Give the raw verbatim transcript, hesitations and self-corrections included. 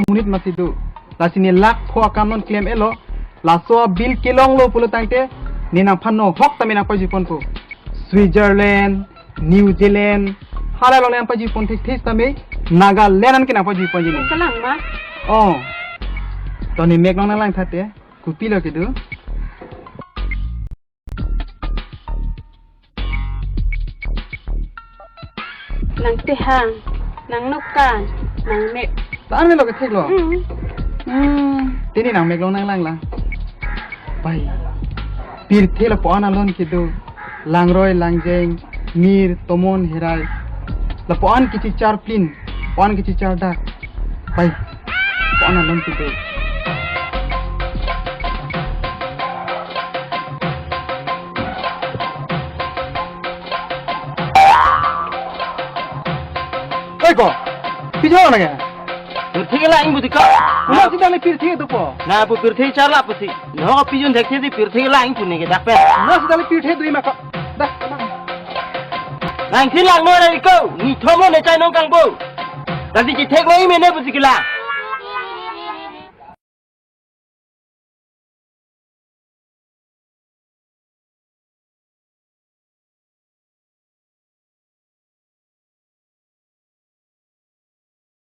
monit mati do. Lasi ne lakh pho akam non klem-etlo. Laso abill kelonglo pulo tangte ne nangphan no hok tame nangpajui ponpo. Switzerland, New Zealand, hala along nangpajui pon thekthe tame, Nagaland anke nangpajui ponji ne. Kalang ma? Oh. To ne mek along nanglang thate. Kopilo kedo? Nang tehang, nang nokan, nang mek. Tan melo ketheklo. Hmm. Hmm. Tini nang mek along nanglang lang. Bai. Pirthe lapu-an alon kedo. Langroi, langjeng, mir, tomon, herai. Lapu-an kechechar plin. Lapu-an kechechar dak. Bai. Lapu-an alon kedo. Oi ko, pi jor nang ke? Pirthe kelang pu ti ko. Na si dali pirthe dopo. Na pu pirthe charla pusi. No pi jun thekthe di pirthe kelang pu ne ke dak pen. Na si dali pirthe do ma ko. Dak. Nang si langno ra ko. Ne thom ne chai nong kangbo. Tadi chetheklo mene pusi kelang.